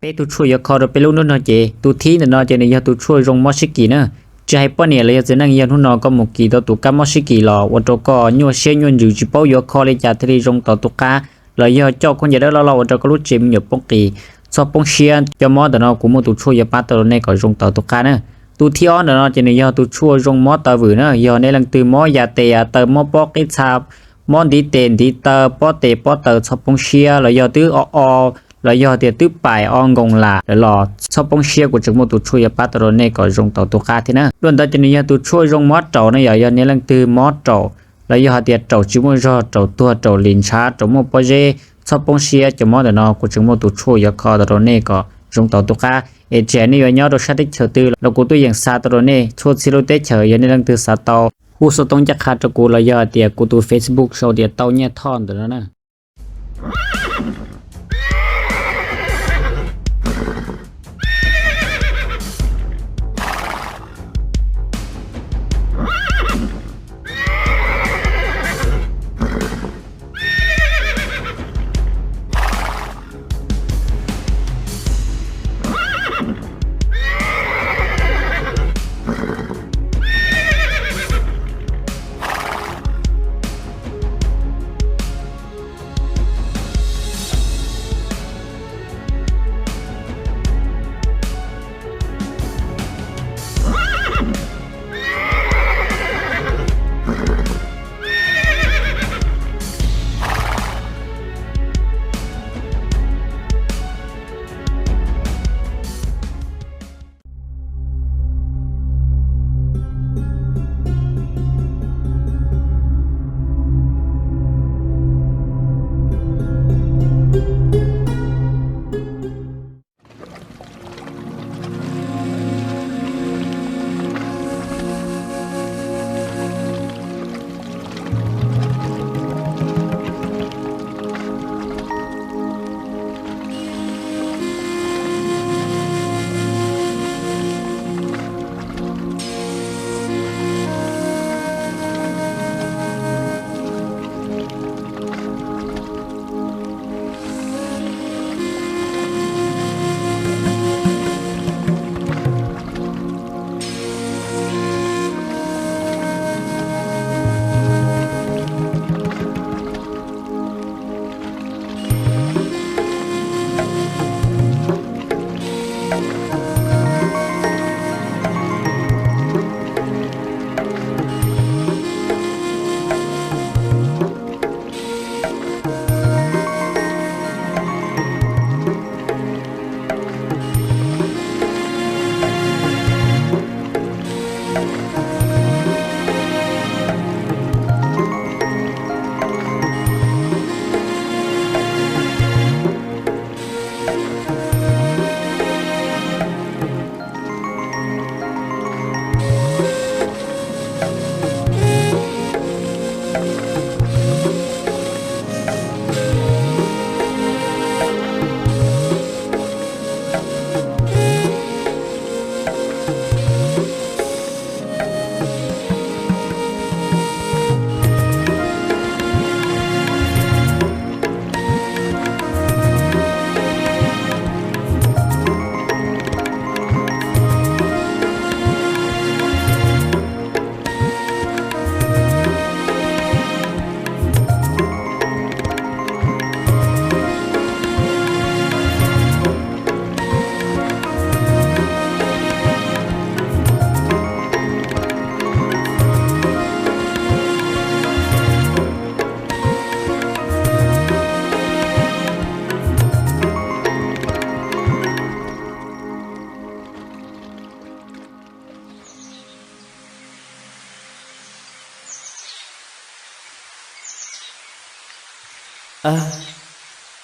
Peb tug tshuaj yuav kho rau peb lub hnub no ces tus thib ntawm no ces nws yog tus tshuaj zoo mob sib kis na. Tsis hais poj niam los yog txiv neej, yog hnub no koj mus kis tau tus kab mob sib kis los ua rau koj nyuaj siab nyuaj ntsws tsis paub yuav kho li cas thiaj li zoo tau tus qab, los yog coj khaub ncaws dawb loj loj ua rau koj lub tsev me nyuam poob qis, txhob poob siab, cov mob ntawm no kuv muaj tus tshuaj yuav pab tau rau nej kom zoo tau tus qab na. Tus thib ob ntawm no ces nws yog tus tshuaj zoo mob taw vwm na, yog nej leej twg mob ya tes ya taw, mob pob qib txha, mob ntiv tes ntiv taw, pob tes pob taw, txhob poob siab, los yog twb o o, los yog tias twb pais o nkoos lam lawm los txhob poob siab, kuv tseem muaj tus tshuaj yuav pab tau rau nej kom zoo tau tus qab thiab na. Dua ntawd ces nws yog tus tshuaj zoo mob raum na, yog, yog nej leej twg mob raum los yog hais tias raum tsis muaj zog, raum tuag, raum lim ntshav, raum muaj pob zeb, txhob poob siab, cov mob ntawm no kuv tseem muaj tus tshuaj yuav kho tau rau nej kom zoo tau tus qab. Es tsis hais nej yuav nyob rau sab teb chaws twg los kuv tuaj yeem xa tau rau nej txhua txhia lub teb chaws. Yog nej leej twg xav tau, hu xov tooj ncaj qha rau kuv los yog hais tias kuv tus Facebook sau tias Tau Nyiaj Thoj ntawm no na.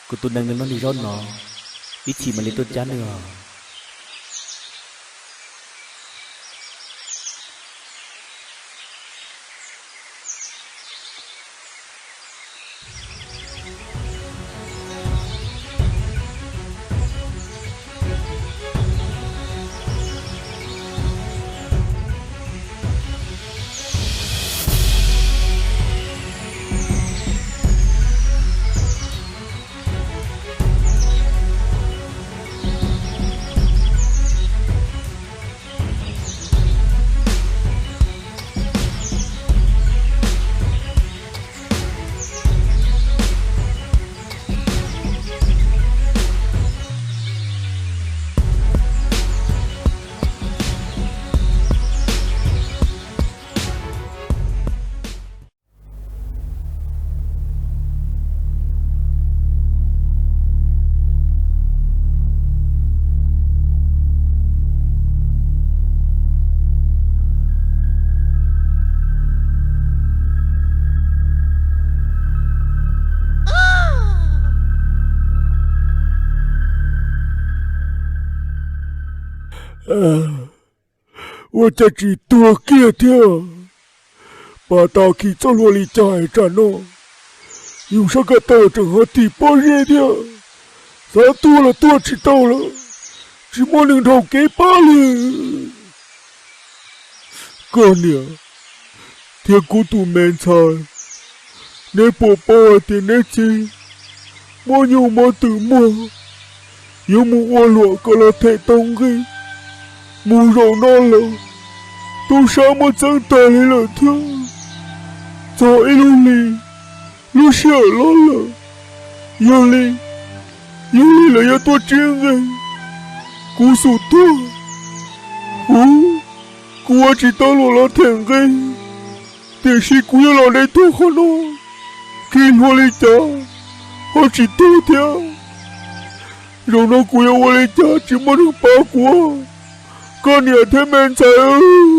Kuv tus nees nws noj li zaub no, ib chim mam li tuaj cab nws os. Ua cas tsis tuag kiag thiab? Pas tas khi txoj hlua li cas tsam no? Yus sab ko taw tseem ho tig pob zeb thiab. Xav tuag los tuag tsis tau lawm, tsis muaj neeg dhau kev pab li. Koj niam thiab kuv tus me ntxhais, neb puas paub hais tias neb txiv muab nyuj muab twm muag, yuav mus ua luam kom los them tau nqi. Mus zaum no lawm, tub sab muab txeeb tag li lawm thiab. Txog ib lub hli, lub sij hawm los lawm. Yog li, yog li lawv yuav tuaj tsib nqe, kuv xum tuag, kuv, kuv ua tsis tau luam los them nqe. Tiam sis kuv yuav los de tuag qhov no, khi hlua li cas ho tsis tuag thiab. Zaum no kuv yuav ua li cas tsis muaj neeg pab kuv, koj niam thiab me ntxhais.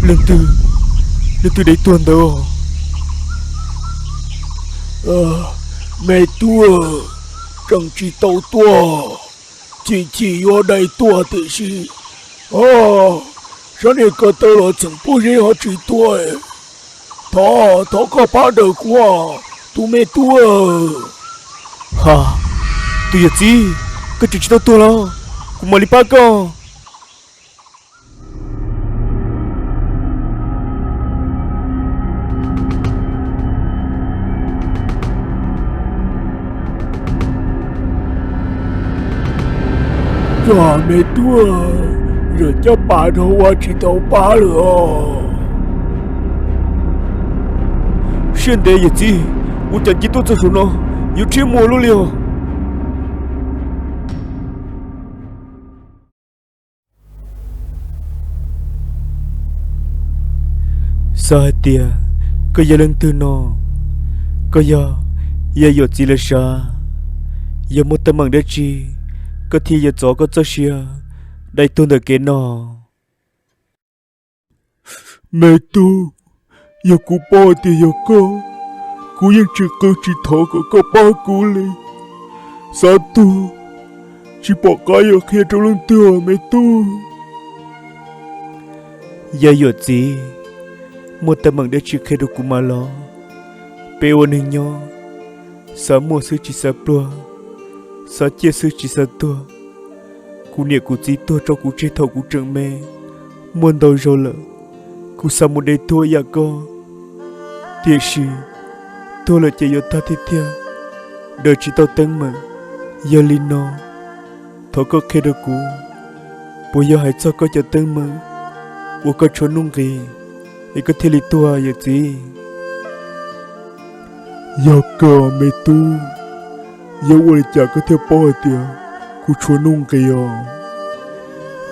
Leej twg, leej twg de tuag ntawd? Me tub, tseem tsis tau tuag, chim chim yuav dai tuag tiam sis, o, sab niag ko taw los txheem pob zeb ho tsis tuag. Thov, thov koj pab daws kuv, tus me tub. Ha, tus yawm txiv, koj tseem tsis tau tuag los? Kuv mam li pab koj. Cov me tub, zaum caj pas dhau ua tsis tau pab lawm os. Siab ntev yawm txiv, ua cas cia tuaj txog saum no yuav rhiab muag lub li os. Xav hais tias koj yog leej twg no? Koj yog yawm txiv lawv sav? Yog muaj teeb meem dab tsi koj thiaj yuav txov koj txoj sia dai tuag ntawm kev no? Me tub, yog kuv paub tias yog koj, kuv yeej tsis qw tsis thov kom koj pab kuv li. Xav tuag, tsis pom qab yuav qhia rau leej twg os me tub. Yog yawm txiv, muaj teeb meem dab tsi qhia rau kuv mas los. Peb ua neeg nyob, xav muaj xwb tsis xav pluag, xav ciaj xwb tsis xav tuag. Kuv niam kuv txiv tuag tso kuv tseg thaum kuv tseem me, muaj ntau zaus lawm. Kuv xav mus de tuag yam koj, tiam sis tuag lawm ces yuav tag tiag tiag, daws tsis tau teeb meem. Yog li no, thov koj qhia rau kuv, puas yog hais txog koj cov teeb meem uas koj tshuav nuj nqis es koj thiaj li tuag yawm txiv? Yog kawg me tub, yog ua li cas koj thiaj paub hais tias kuv tshuav nuj nqis os?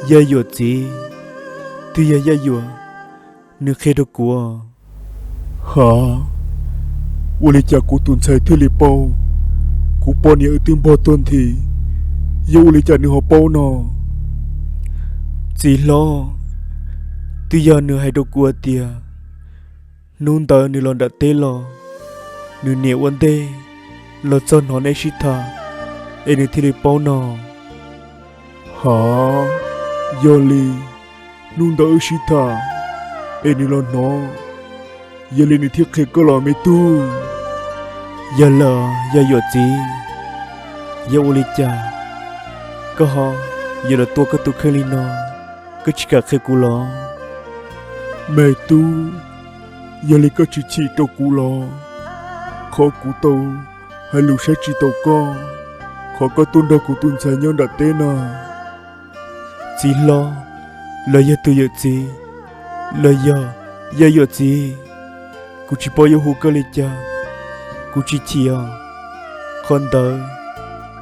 Yaj Yuam txiv, twb yog Yaj Yuam nws qhia rau kuv. Ha, ua li cas kuv tus ntxhais thiaj li paub? Kuv poj niam wb twb npog tuag nthi, yog ua li cas nws ho paub no? Txiv hlob, Twb yog nws hais rau kuv hais tias hnub ntawd nws los nram teb los, nws niam ua ntej los txog hnov neb sib tham, es nws thiaj li paub no. Hav, yog li hnub ntawd wb sib tham es nws los hnov, yog li nws thiaj qhia koj los me tub. Yog lawm yog yuam txiv, yog ua li cas koj ho yuav los tua koj tus kheej li no, koj tsis kam qhia kuv los? Me tub, yog li koj tsis chim rau kuv los? Qhov kuv tau hais lus saib tsis taus koj, qhov koj tuaj nrog kuv tus ntxhais nyob nram teb na. Txiv hlob, los yog tus yawm txiv, los yog yog yuam txiv, kuv tsis paub yuav hu koj li cas, kuv tsis chim os. Qhov ntawd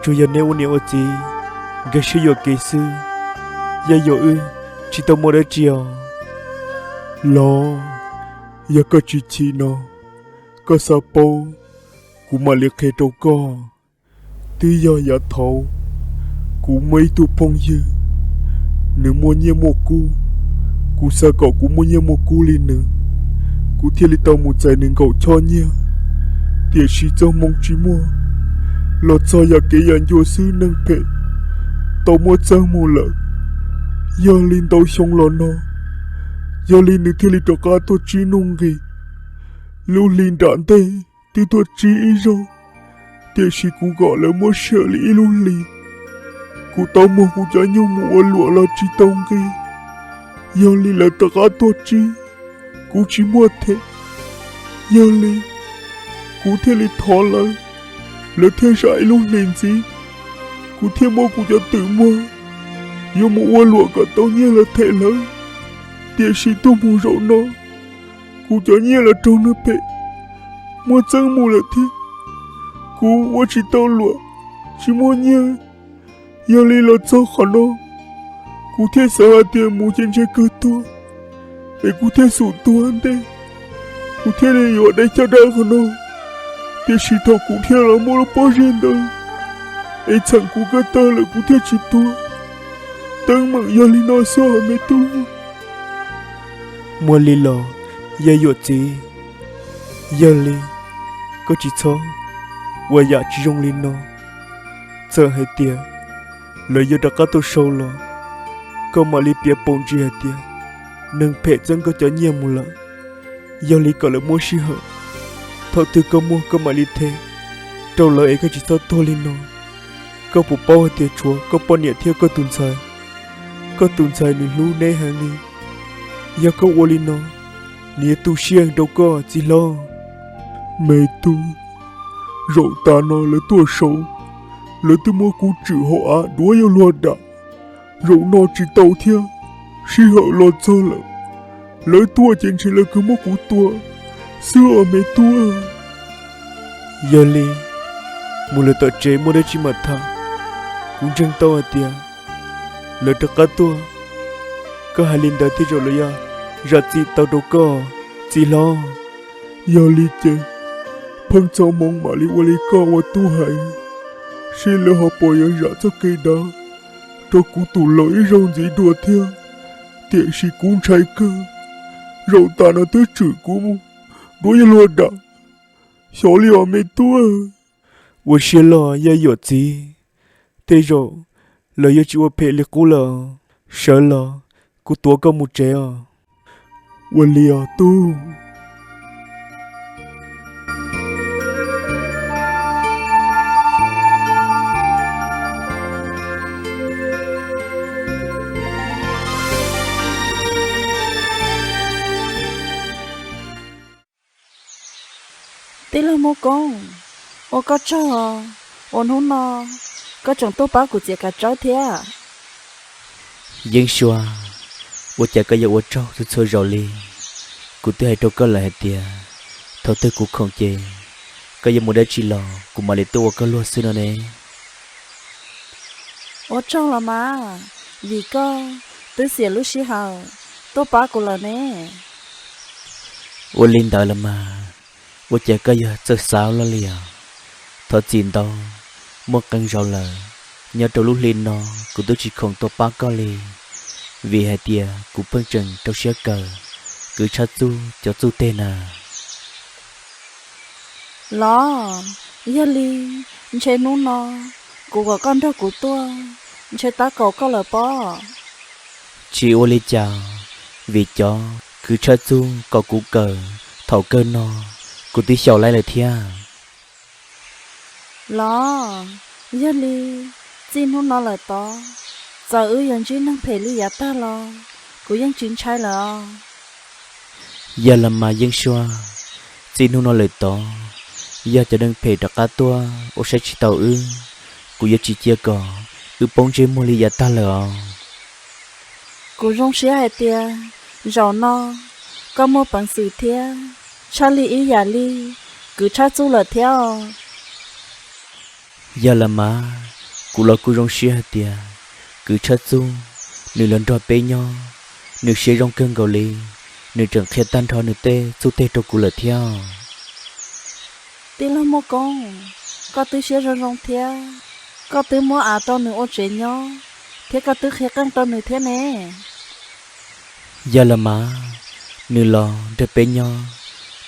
tsuas yog neb ua niam ua txiv nkag siab yuam kev xwb, yog yuam wb tsis tau muaj dab tsi os. Los, yog koj tsis chim no, koj xav paub, kuv mam li qhia rau koj. Twb yog yav thaud kuv muaj ib tug phooj ywg, nws muaj nyiaj muaj kub, kuv xav kom kuv muaj nyiaj muaj kub li nws, kuv thiaj li tau mus txais nws nkaum choj nyiaj. Tiam sis txoj hmoo tsis muaj, los txog yam kev yam ncua xwb neeg phem tau muab txeeb mus lawm. Yog li ntau xyoo los no, yog li nws thiaj li rov qab tuaj tsib nuj nqis. Lub hli nram ntej twb tuaj tsib ib zaug, tiam sis kuv kom lawv muab sij hawm li ib lub hli. Kuv tau muag kuv cov nyuj mus ua luam los tsis tau nqi, yog li lawv rov qab tuaj tsib, kuv tsis muaj them. Yog li kuv thiaj li thov lawv, lawv thiaj zam ib lub hlis ntxiv. Kuv thiaj muab kuv cov twm muag yuav mus ua luam kom tau nyiaj los them lawv, tiam sis tuaj mus zaum no, kuv cov nyiaj los raug neeg phem muab txeeb mus lawm thiab. Kuv ua tsis tau luam, tsis muaj nyiaj. Yog li los txog qhov no, kuv thiaj xav hais tias mus ces ntshe kawg tuag, es kuv thiaj xub tuag ntej, kuv thiaj li yuav dai caj dab qhov no. Tiam sis thaum kuv dhia los muaj lub pob zeb ntawd, es txheem kuv ko taw lawm kuv thiaj tsis tuag. Teeb meem yog li no xwb os me tub. Muaj li los yog yuam txiv, yog li koj tsis txhob ua yam tsis zoo li no. Txawm hais tias lawv yuav rov qab tuaj sau los, koj mam li piav paus ntsis hais tias neeg phem txeeb koj cov nyiaj mus lawm. Yog li kom lawv muab sij hawm, thaum twg koj muaj koj mam li them rau lawv es koj tsis txhob tuag li no. Koj puas paub hais tias tshuav koj poj niam thiab koj tus ntxhais, koj tus ntxhais nws hlub neb heev li. Yog koj ua li no, nws yuav tu siab rau koj txiv hlob. Me tub, zaum tas no lawv tuaj sau, lawv twb muab kuv tswm hauv av duav yuav luag dam. Zaum no tsis tau thiab, sij hawm los txog lawm, lawv tuaj ces ntshe lawv kawg muab kuv tua xwb os me tub. Yog li mus lawv tom tsev muaj dab tsi mam tham. Kuv ntseeg tau hais tias lawv rov qab tuaj, koj hais li ntawd tej zaum lawv yuav zam txim tau rau koj txiv hlob. Yog li ces pheej txog hmoov mam li ua li koj ua tub hais, seb lawv ho puas yuav zam txoj kev dav rau kuv tus laus ib zaug ntxiv dua thiab. Tiam sis kuv ntshai kawg, zaum tas no twb tswm kuv mus duav yuav luag dam, xyov li os me tub. Ua siab loj yog yuam txiv, tej zaum lawv yuav tsis ua phem li qub lawm. Sawv los, kuv tuav koj mus tsev os. Ua li os tub. Tij laug Muaj Koob, ua koj tsaug, ua hnub no koj tseem tuaj pab kuv txiav kav tsawb thiab. Yeeb Sua, ua cas koj yuav ua tsaug txhua txhua zaus li? Kuv twb hais rau koj lawm hais tias thaum twg kuv khoom ces koj yuav mus dab tsi los kuv mam li tuaj ua koj luag xwb no ne. Ua tsaug los mas, vim koj twb xiam lub sij hawm tuaj pab kuv lawm ne. Ua li ntawd los mas, ua cas koj yog txawj xav loj li os? Thov txim ntau, muaj qee zaus lawm, nyob rau lub hli no kuv twb tsis khoom tuaj pab koj li. vim hais tias kuv pheej tseem rau siab kawm kwv Tshab Txuj cov txuj teg na. Los, yog li, ntshe hnub no kuv kom koj nrog kuv tuaj, ntshe tab kaum koj lawm pob. Tsis ua li cas, vim cov kwv Tshab Txuj kom kuv kawm thaum kawg no, kuv twb xyaum laib lawm thiab. Los, yog li, txij hnub no lawm tod, txawm wb yuav ntsib neeg phem li yav tag los kuv yeej tsis ntshai lawm os. Yog los mas Yeej Suab, txij hnub no lawm tod, yog cov neeg phem rov qab tuaj ua saib tsis taus wb, kuv yuav tsis cia kom wb poob ntsej muag li yav tag lawm os. Kuv zoo siab hais tias zaum no koj muaj peev xwm thiab tshaj li ib yam li kwv Tshab Txuj lawm thiab os. Yog los mas, kuv los kuj zoo siab hais tias kwv Tshab Txuj nws los nrog peb nyob, nws siab zoo kawg nkaus li, nws tseem qhia tag nrho nws tej txuj teg rau kuv lawm thiab. Tij laug Muaj Koob, koj twb siab zoo zoo thiab, koj twb muab av rau nws ua tsev nyob, thiab koj twb qhia qeej rau nws thiab ne. Yog los mas, nws los nrog peb nyob,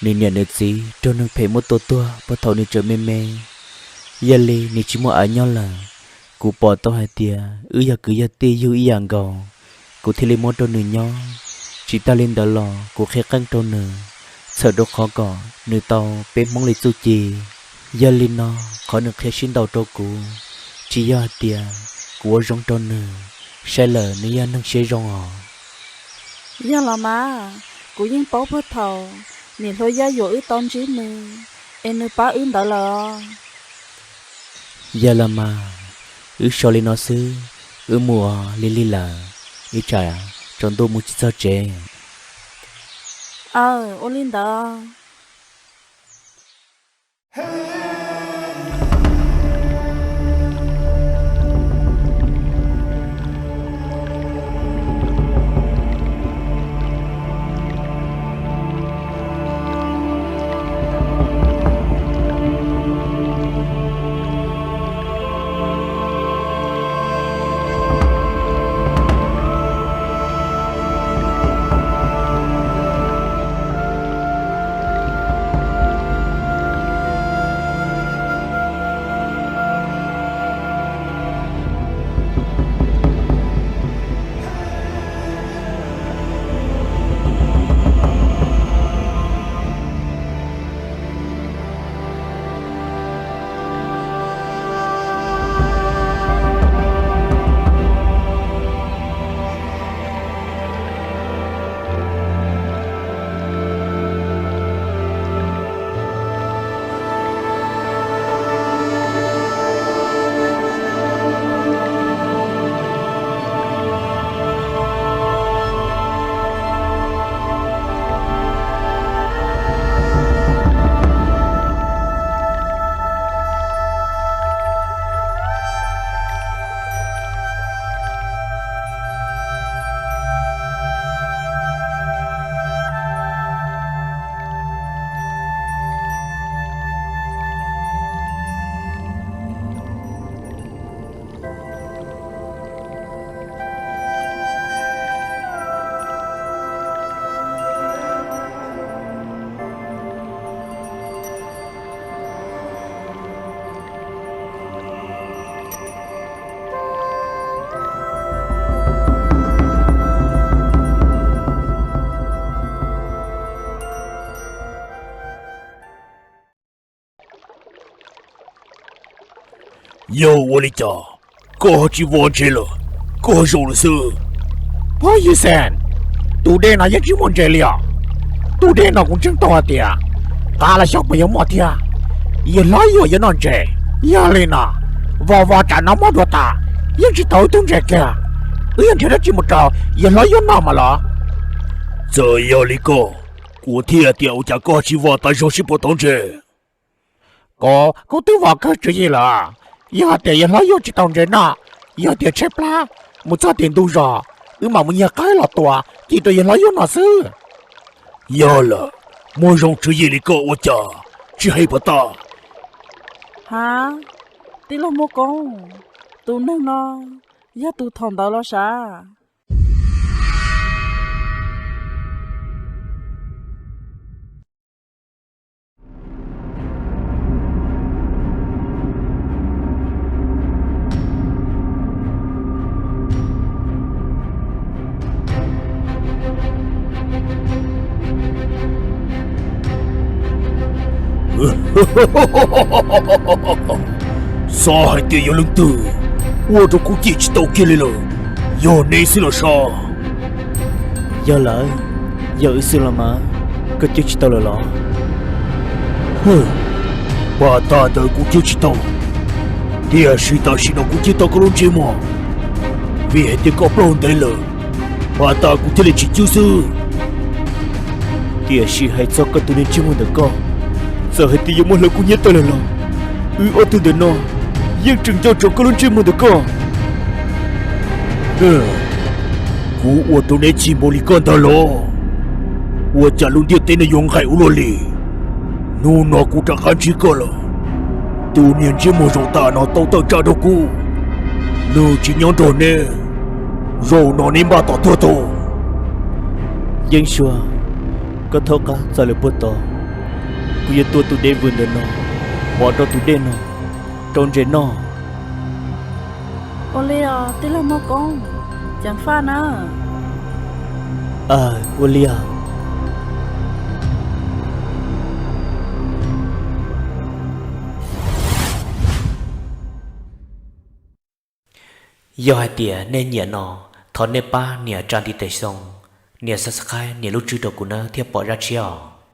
nws niam nws txiv raug neeg phem muab tua tuag puag thaum nws tseem me me. Yog li nws tsis muaj av nyob lawm. Kuv pom tau hais tias wb yog kwv yog tij yug ib yam nkaus, kuv thiaj li muab rau nws nyob. Tsis tas li ntawd los kuv qhia qeej rau nws, txhawm rau qhov kom nws tau peb Hmoob li txuj ci. Yog li no, qhov nws qhia sib ntaus rau kuv, tsis yog hais tias kuv ua zoo rau nws, saib lawm nws yog neeg siab zoo os. Yog los mas, kuv yeej paub puag thaum niam hluas Yaj Yuam wb tau ntsib nws, es nws pab wb ntawd lawm os. Yog los mas, wb so li no xwb, wb mus ua li lig lawm, ib tsam tsaus ntuj mus tsis txog tsev. Aw, ua li ntawd. Yog ua li cas koj ho tsis vov ntses lawm, koj zaum lawm xwb? Phob Yis Xees, tus dej no yeej tsis muaj ntses li os. Tus dej no kuv ntseeg tau hais tias qav los xyov puas yuav muaj thiab. Yawg hlob Yuam yuav noj ntses, yog li no, vov vov tsam no mob dua tas, yeej tsis tau ib tug ntses kiag. Wb yuav nrhiav dab tsi mus rau yawg hlob Yuam noj mas los? Txawm yog li koj, kuv thiaj tias ua cas koj tsis vov tas zog seb puas tau ntses. Kuv, kuv twb vov kawg tswv yim lawm. Yog hais tias yawg hlob Yuam tsis tau ntses noj, yog tias tshaib plab mus txog tim ntug zos, wb mam mus nyiag qaib los tua ci rau yawg hlob Yuam noj xwb. Yog lawm, muaj zoo tswv yim li koj ua cas tsis hais puas tau? Ha, tij laug Muaj Koob, tus neeg no yog tus thaum ntawd los sav? Xav hais tias yog leej twg ua rau kuv cim tsis tau kiag li lawm, yog neb xwb los sav? Yog lawm, yog wb xwb los mas, koj cim tsis tau lawm los? Hwm, pab tag ntawd kuv cim tsis tau, tiam sis tam sim no kuv cim tau koj lub ntsej muag, vim hais tias koj plaub ntev lawm, pab tag kuv thiaj li tsis cim xwb. Tiam sis hais txog koj tus niag ntsej muag ntawm koj, txawm hais tias yuav muab hlawv kub hnyiab tawg lawm los, wb ob tug ntawm no yeej tseem nco txog koj lub ntsej muag ntawm koj. Kuv ua rau neb chim npaum li koj ntag los? Ua cas lub ntiaj teb no yuav nqaim ua luaj li? Hnub no kuv rov qab ntsib koj lawm. Tus niag ntsej muag zoo tas no tau tawm tsam rau kuv, nws tsis nyob nrog neb, zaum no neb npaj tom tuag tau. Yeeb Suab, koj thaub qab txaws lawv puag tod, kuv yuav tua tus dev vwm ntawm no pov rau tus dej no rau ntses noj. Ua li os tij laug Muaj Koob, ceev faj na. Aw, ua li os. Yog hais tias nej nyiam no, thov nej pab nias tsa ntiv tes xoo, nias subscribe, nias lub tswb rau kuv nawb thiaj pom zaj tshiab os.